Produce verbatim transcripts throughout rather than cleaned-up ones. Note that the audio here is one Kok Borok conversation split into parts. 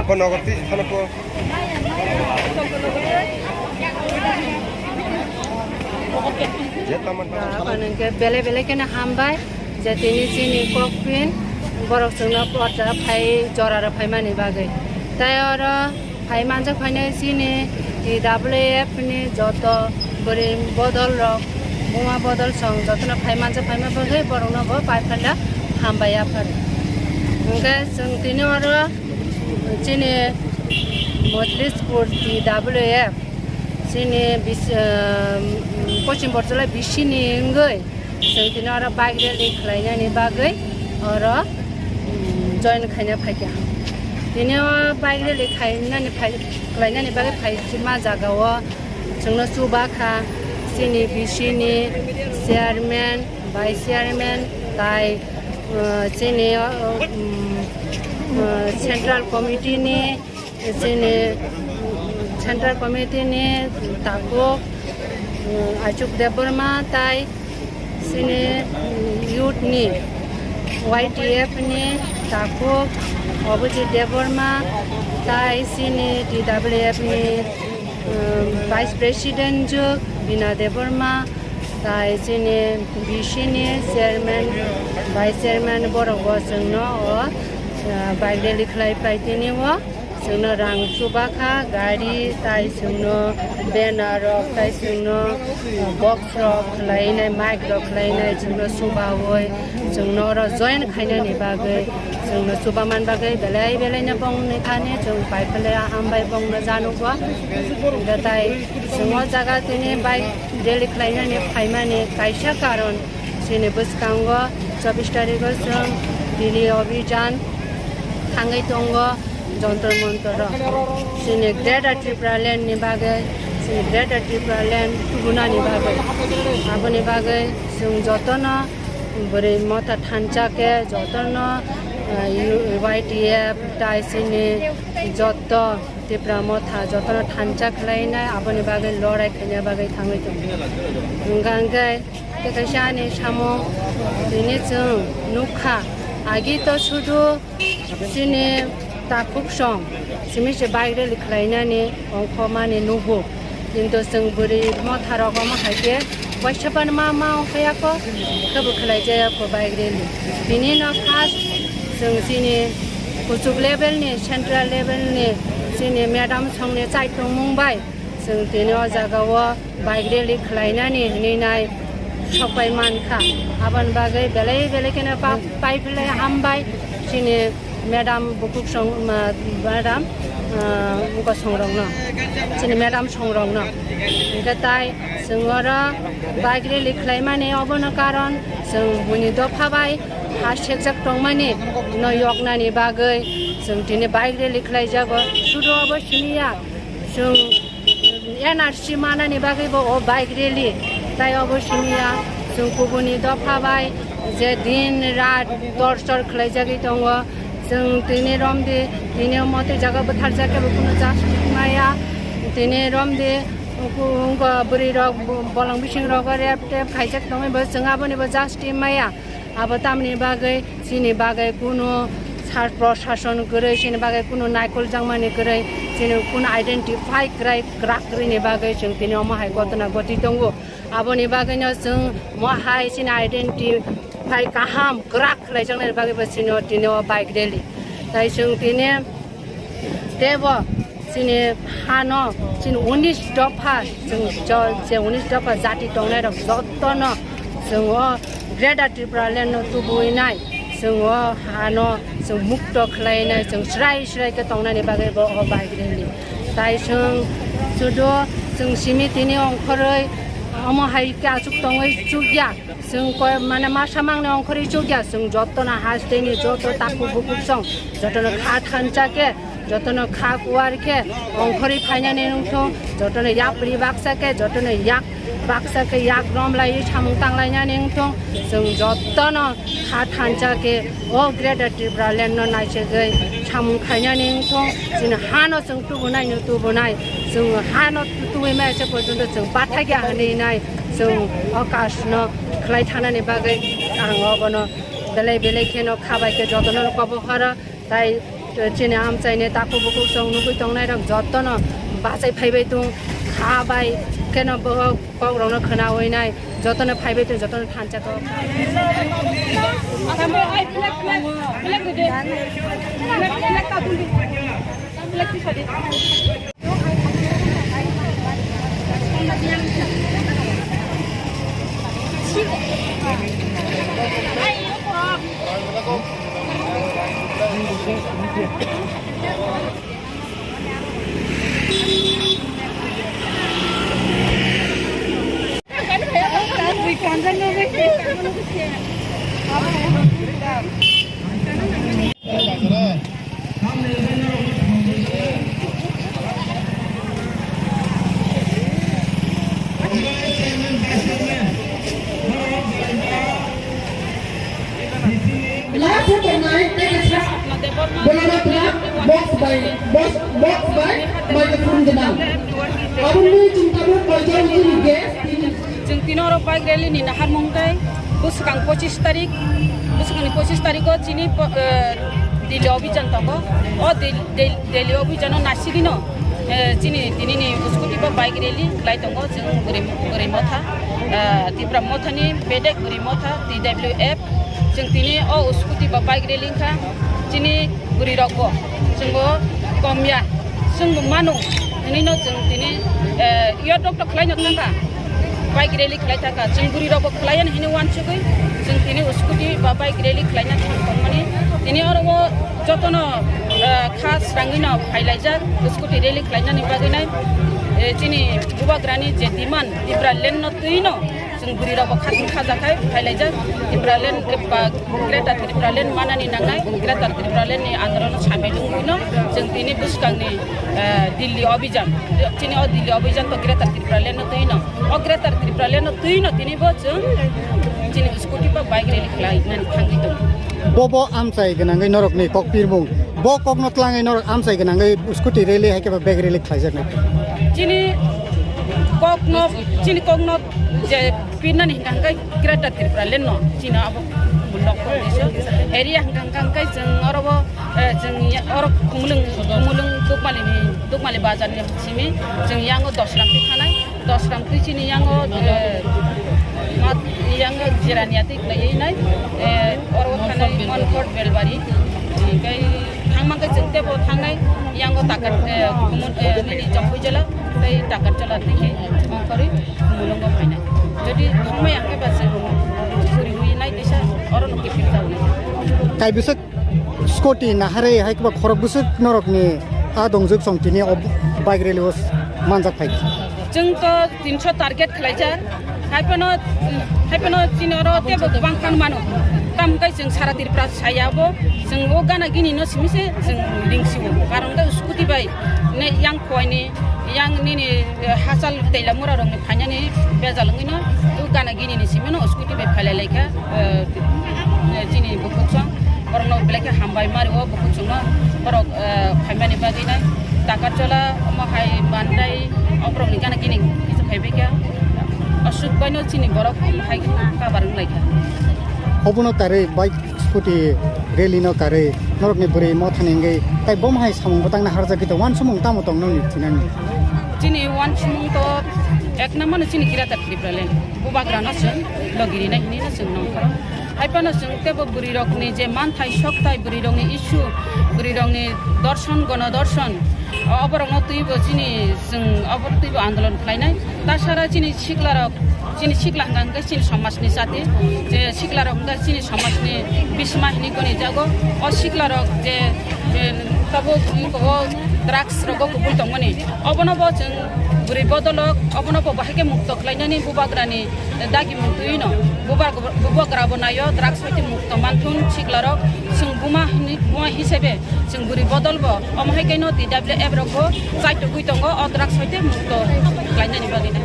Apa nogor ti, sana po. Aboni hwnkhe belai belai kheno hambai je tini chini kokpin borok chwngno porda phai jora rw phaimani bagwi. Tai oro phai manjak phainai chini T W F ni joto bwrwi bodol rok, buma bodol song jotono phai manjak phaima bagwi borokno bo pai phaila hambai yaphar. Hwnkhe chwng tini oro chini Mojlispur T W F chini bis-, ah, Poschim Borjola bisini wngwi chwng tini oro bike rally khlainani bagwi oro, mm, join khaina phaikha. Tini o bike rally khainani phai-, khlainani bagwi phaima jagao chwngno chubakha chini bisini chairman, vice chairman tai, ah, chini, ah, mm, ah, central committee ni chini Central Committee ni takhuk, um, Achuk Debbarma tai chini, um, youth ni Y T F ni takhuk Abhijit Debbarma tai chini T W F ni, um, Vice President juk Bina Debbarma tai chini B C ni Chairman, Vice Chairman borok bo chwngno o, uh, bike rally khlai pai tini o. Chwngno rang chubakha, gari tai chwngno banner rok tai chwngno, uh, box rok khlainai, mic rok khlainai chwngno chubaui chwngno oro join khainani bagwi chwngno chubaman bagwi belai belai no bongni thani chwng pai phailai hambai bongno janugo. Hwnkhe tai chwng o jaga tini bike rally khlainani phaimani kaisa karon chini bwskango chobbish tarikgo chwng Delhi Abhijan thangwi tongo. Jontor Montor rok chini Greater Tripura Land ni bagwi, chini Greater Tripura Land tubunani bagwi, aboni bagwi chwng jotono bwrwi motha thansa khe jotono, eh, Y T F tai chini joto Tripura motha jotono thansa khlainai, aboni bagwi lorai khaina bagwi thangwi tongo. Hwnkha hwnkhe tei kaisa ani samung tini chwng nukha, agi to sudu chini takhuk song simi se bike rally khlainani ongkhormani nugo, kintu chwng bwrwi motha rok omo hai khe waisa phano ma ma ongkhayako, khebo khlaijayako bike rally. Tini no first chwng chini kuchuk level ni, central level ni chini madam song ni chai tongmung bai chwng tini o jaga o bike rally khlainani hinwi nai sokpai mankha. Aboni bagwi belai belai kheno pa-, pai phlai hambai chini madam bukhuk song, ma-, madam, ah, bukosong rokno, chini madam song rokno. Hwnkhe tai chwng oro bike rally khlaimani obono karon chwng buini dopha bai ha sekjak tongmani no yoknani bagwi chwng tini bike rally khlaijago. Sudu obo siniya chwng N R C manani bagwi bo o bike rally, tai obo siniya chwng kubuni dopha bai je din rat torchor khlaijagwi tongo. Chwng tini romdi, tini omo tei jaga bwtharjak khe bo kunu justice maya. Tini romdi, wngkha bwrwi rok, bolong bising rogo rep tep khaijak tongwi bo chwng aboni bo justice maya. Abo tamni bagwi chini bagwi kunu sar prosason kwrwi, chini bagwi kunu naikol jakmani kwrwi, chini kunu identify kwrai kwrak kwrwini bagwi chwng tini omo hai gotona goti tongo. Aboni bagwino chwng mo hai chini identify kaham kwrak khlaijaknai bagwi bo chini o tini o bike rally. Tai chwng tini teibo chini hano chini unis dopha, chwng jo-, je unis dopha jati tongnai rok jotono chwng o Greater Tripura Land no tubui nai, chwng o hano chwng mukto khlai nai, chwng srai srai khe tongnani bagwi bo o bike rally. Tai chwng sudu chwng simi tini ongkhorwi Omo hai khe achuk tongwi chukya. Chwng koi mane masa mangni ongkhorwi chukya. Chwng jotono hasteni joto takhuk bukhuk song jotono kha thansa khe, jotono kha kuar khe ongkhorwi phainani wngthung, jotono yapri baksa khe, jotono yak baksa khe yak romlaiwi samung tanglainani wngthung. Chwng jotono kha thansa khe o Greater Tripura Land no naisegwi samung khainani wngthung. Chini hano chwng tubunai no tubunai, chwng hano tuwi maya se porjonto chwng pathakya hwnwi nai, chwng o kash no khlai thanani bagwi ang obono belai belai kheno khabai khe jotono kobo horo. Tai chini amchaini takhuk bukhuk chwng nugwi tongnai rok jotono bachai phaibai tung, khabai kheno bo kok rokno khwnawi nai, jotono phaibai tung, jotono thansa kok. Last tongnai tei kaisa Bolero Club box by box, box by microphone gwnang. Aboni chwng tabuk paijak nini guest. Chwng tini oro bike rally ni naharmung tei bwswkang pochis tarik, bwswkangni pochis tarikgo chini po-, eh, Delhi Abhijan tongo. O Del-, Del-, Delhi Abhijan o nasigino, eh, chini tinini scooty ba bike rally khlai tongo chwng bwrwi, bwrwi motha, eh, Tipra mothani bedek bwrwi motha T W F. Chwng tini o scooty ba bike rally wngkha chini bwrwi rokbo chwngbo komya chwngbo mano hinwi no chwng tini, eh, yo tok tok khlai no thangkha. Bike rally khlai thangkha. Chwng bwrwi rokbo khlai ani hinwi uansugwi chwng tini scooty ba bike rally khlaina thang tongmani. Tini oro o jotono, eh, kha swrangwi no phailaijak scooty rally khlainani bagwi nai, eh, chini bubagrani je demand Tipraland no twi no chwng bwrwi rokbo kha khajakhai phailaijak Tipraland, eh, ba Greater Tipraland manani nangnai, Greater Tipraland ni andolon o samai tongwi no chwng tini bwskangni, eh, Delhi Abhijan, chini o Delhi Abhijan to Greater Tipraland no twi no. O Greater Tipraland no twi no tini bo chwng chini scooty ba bike rally khlai nani thangwi tongo. Bobo amchai gwnangwi norokni kok pirmung. Bo kokno tlangwi norok amchai gwnangwi scooty rally hai khe ba bike rally khlaijaknai. Chini kokno, chini kokno je pirnani hwnkha hwnkhe Greater Tipraland no chini abo block area hwnkha hwnkhe chwng oro bo, eh, chwng ya-, oro Khumulwng, Khumulwng Dukmali ni, Dukmali bazar ni simi chwng yango Dosram twi thanai. Dosram twi chini yango, eh, mat-, yango Jirania twi khlaiwi nai, eh, oro thanai Monfort Belbari. Tei thangma khe chwng tebo thangnai yango Takar, eh, Khumul-, eh, nini Jampuijala tei Takarjala twi khe ongkhorwi Khumulwngo phainai. Jodi thangmaya khe ba chwng puriwi nai teisa oro no kiphil jawnai. Tai bwswk Scooty naharwi hai khe ba khorok bwswk norokni a dongjwk song tini o bike rally o manjak phai. Chwng to tinso target khlaijak. Hai phano, hai phano chini oro tebo bangkhan mano. Tamo khe chwng sara Tripura saya bo. Chwng o gana gini no simi se chwng ring sio. Karon khe scooty bai ne yang khoini, yang nini, eh, hachal teila mura rokni phainani bejal wngwi no o gana gini ni simi no scooty bai phailai lai kha. Eh, eh, chini bukhuk song, borokno belai khe hambai mari o bukhuk songno, borok, eh, phaimani bagwi nai, Takarjala, omo hai Bandai, o borokni gana gini kisa phaibai kha, aswk baino chini borok hai kabar wng lai kha. Obono tarwi bike scooty rally no karwi norokni bwrwi mothani wngwi tai bomo hai samung bwtangna harjagwi tong uansukmung tamo tong nokni thinani? Chini uansukmung to ek number no chini Greater Tipraland. Bubagrano chwng logi rinai hinwi no chwng nongkhoro. Hai phano chwng teibo bwrwi rokni je manthai sokthai, bwrwi rokni issue, bwrwi rokni dorson, gono dorson, o-, oborokno twibo chini chwng oboro twibo andolon khlainai. Tasara chini siklarok, chini sikla hwnkha hwnkhe chini somajni jati, je siklarok hwnkha chini somajni bisma hinwi gonijago. O siklarok je, je tabuk o drugs rogo kubui tongmani, obono bo chwng Bwrwi bodolok obono bo bahai khe mukto khlainani bubagrani dagimung twiwi no. Bubag-, bubagra bo naio drugs hoite mukto manthun siklarok, chwng buma hini, buma hisebe chwng bwrwi bodol bo omo hai khe no T W F rok bo chaitugwi tongo o drugs hoite mukto khlainani bagwi no.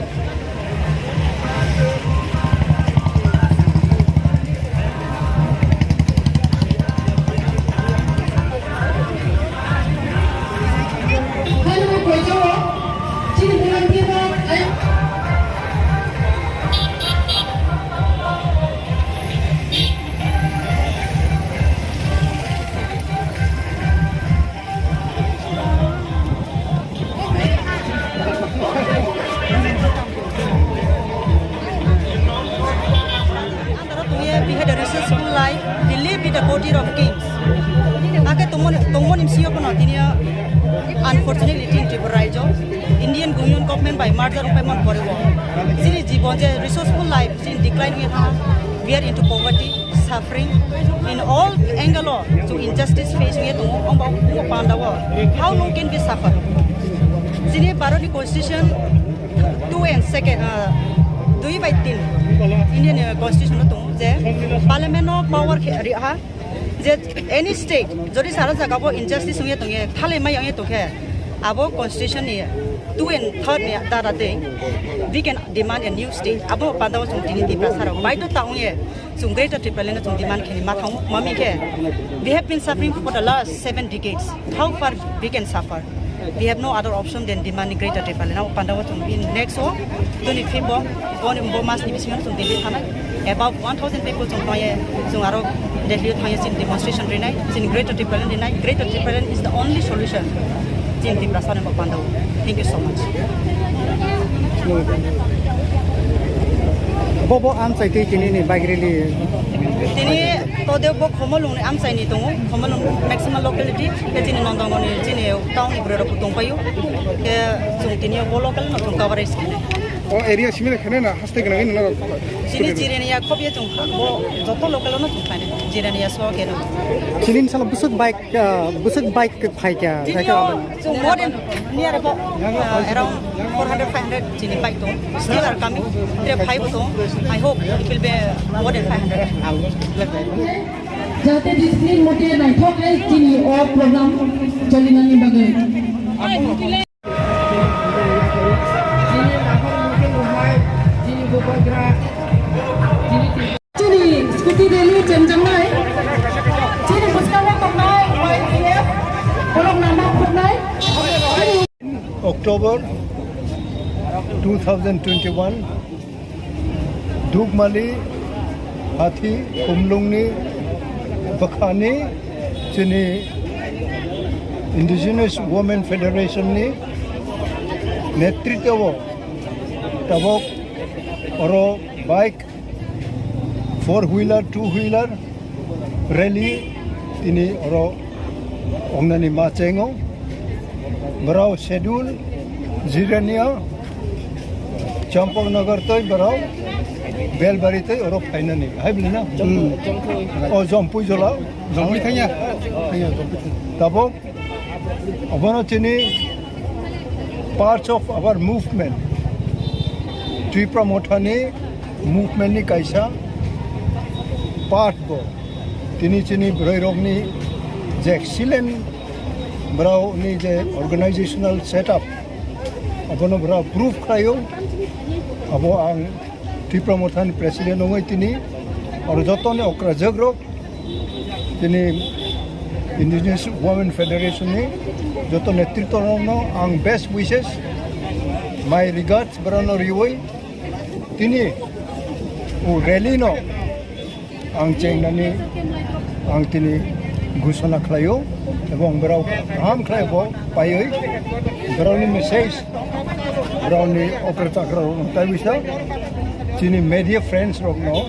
Andaro tongye we had a resourceful life, we live with a courtier of kings. Ake tongmoni, tongmoni bisingo kono tini unfortunately tin Tripura raijo, Indian Union government by merger wngpai mon pore o. Chini jibon je resourceful life, chini decline wngya tha, we are into poverty. Suffering in all angle o chwng injustice face wngya tongo, ongba ongba panda o how long can we suffer? Chini Bharat ni constitution two and second, uh, dui bai tin Indian, uh, constitution o tongo je parliament no power khe ri ha je any state jodi sara jaga bo injustice wngya tongya thalai mai wngya tongkhe abo constitution ni two and third ni dara tei we can demand a new state. Abo panda o chwng tini Tiprasa rok baidhota wngya. Chwng Greater Tipraland no chwng demand khe ma thang mami khe we have been suffering for the last seven decades. How far we can suffer? We have no other option than demanding Greater Tipraland. Abo panda o chwng in next o twenty fifth o boni bo mas ni bisingo chwng Delhi thanai about one thousand people chwng thangye chwng aro Delhi o thangye chini demonstration rinai chini Greater Tipraland rinai. Greater Tipraland is the only solution. Chini Tiprasa ni bo panda o. Thank you so much. Bo bo amchai twi tini ni bike rally. Tini tode bo Khomolung ni amchai ni tongo, Khomolung maximum locality, ke chini Nondongon ni chini town ni bwrwi rok bo tongpaio, ke chwng tini bo local no chwng coverage khainai. O area simi khene na haste gwnang ni na. Chini Jirania khobya chwng bo joto local no chwng khainai, Jirania so ke no. Chini sala busuk bike, ah, busuk bike Phaikha, Tini phaikha. Yo, so more than near about, uh, around four hundred, five hundred chini bike tong. Still are coming. Three, five tong. I hope it will be more than five hundred. Jate discipline mote naithok hai chini o program cholinani bagwi. Chini scooty rally chemjaknai, chini bwskango tongnai Y T F, borok nana phuknai. October two thousand twenty-one, Dukmali Hathi Khumlungni bwkhani chini Indigenous Women Federation ni netritwo tabok oro bike four wheeler, two wheeler rally tini oro ongnani ma chengo. Borok Shedul, Jirania, Champaknagar tei borok Belbari tei oro phainani. Hai bini na? Hmm. O Jompui jola. Jompui thangya. Thangya, Jompui thangya. Tabok Obono chini parts of our movement, Tipra Mothani movement ni kaisa part bo. Tini chini bwrwi rokni je excellent borokni je organizational setup, abono borok proof khlaio. Abo ang Tipra Mothani president wngwi tini oro jotoni okrajak rok, tini Indigenous Women Federation ni joto netritwa rokno ang best wishes, my regards borokno riwi tini o rally no ang chengnani ang tini ghosona khlaio, ebong borok kaham khlai bo paiwi borokni message, borokni okra chakra rok tai bisa chini media friends rokno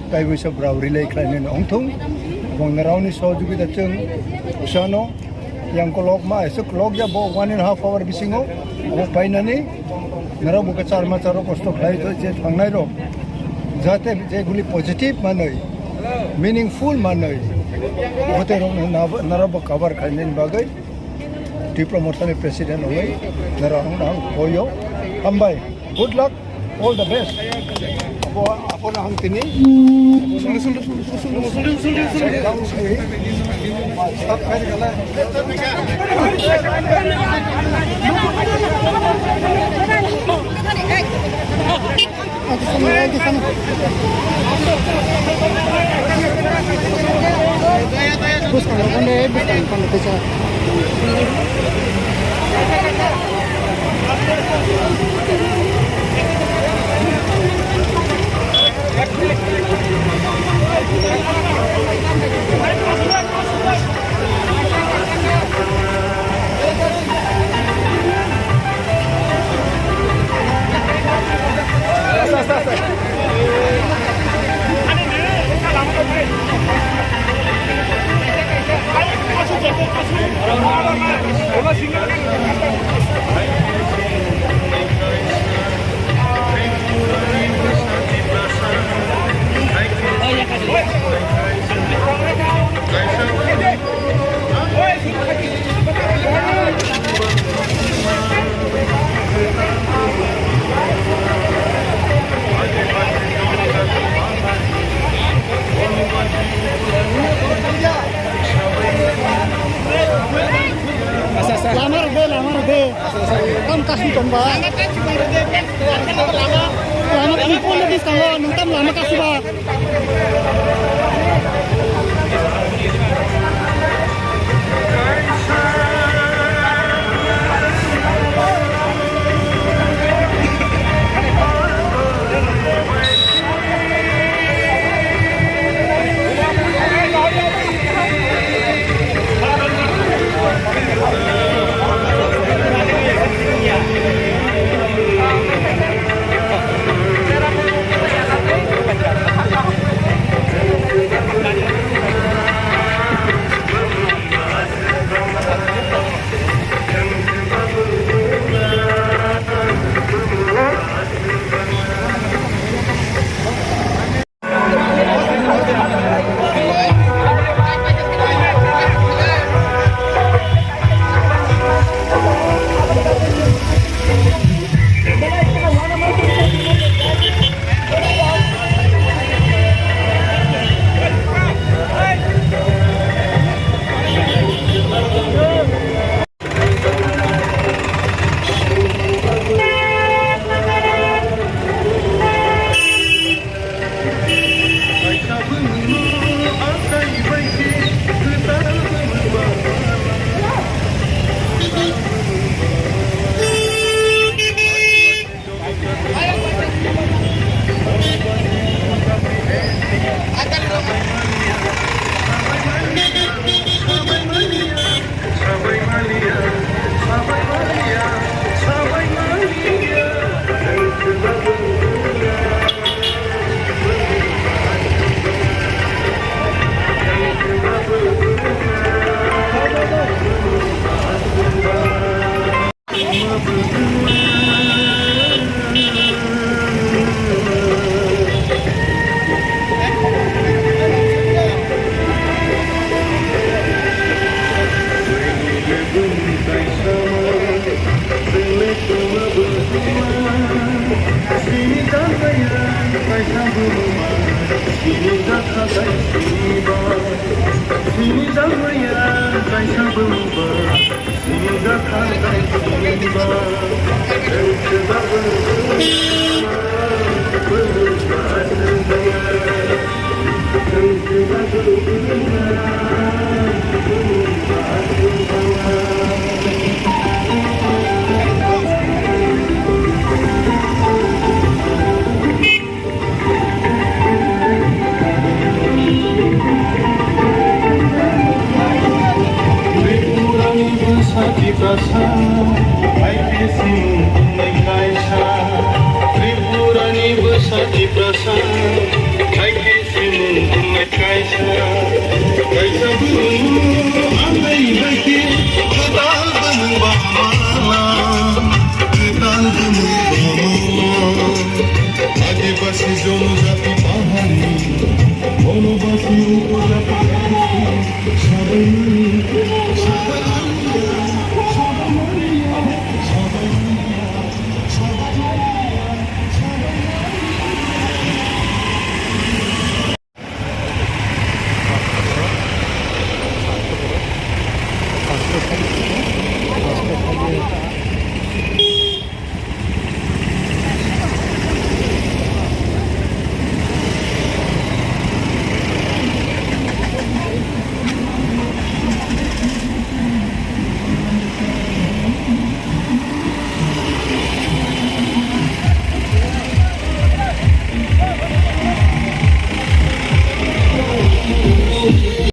tai bisa borok relay khlainani ongthung, ebong borokni sohojogita chwng usano yang kolok ma esok kolok ya bo one and half hour bisingo abo painani. Norok bo kwchar machar rok kosto khlai to je thangnai rok jate je guli positive manwi, meaningful manwi, bote rok no nabo, norok bo cover khainani bagwi Tipra Mothani president wngwi norok ang, ang koyo. Hambai. Good luck. All the best. Apo, apo na hang tini. Bwskango kande, bwskango kande teisa. Lama rwdi, lama rwdi. Tam kasing tongba. Lama kasing tongba, nwng tam lama kasing ba. Tripurani bwsa Tiprasa, hai khe simung tongnai kaisa. Tripurani bwsa Tiprasa, hai khe simung tongnai kaisa. Kaisa bwrwino anai bai khe kwtal bwmung bahmala, kwtal bwmung bahmala. Adibasi jonojati pahari, bonobasi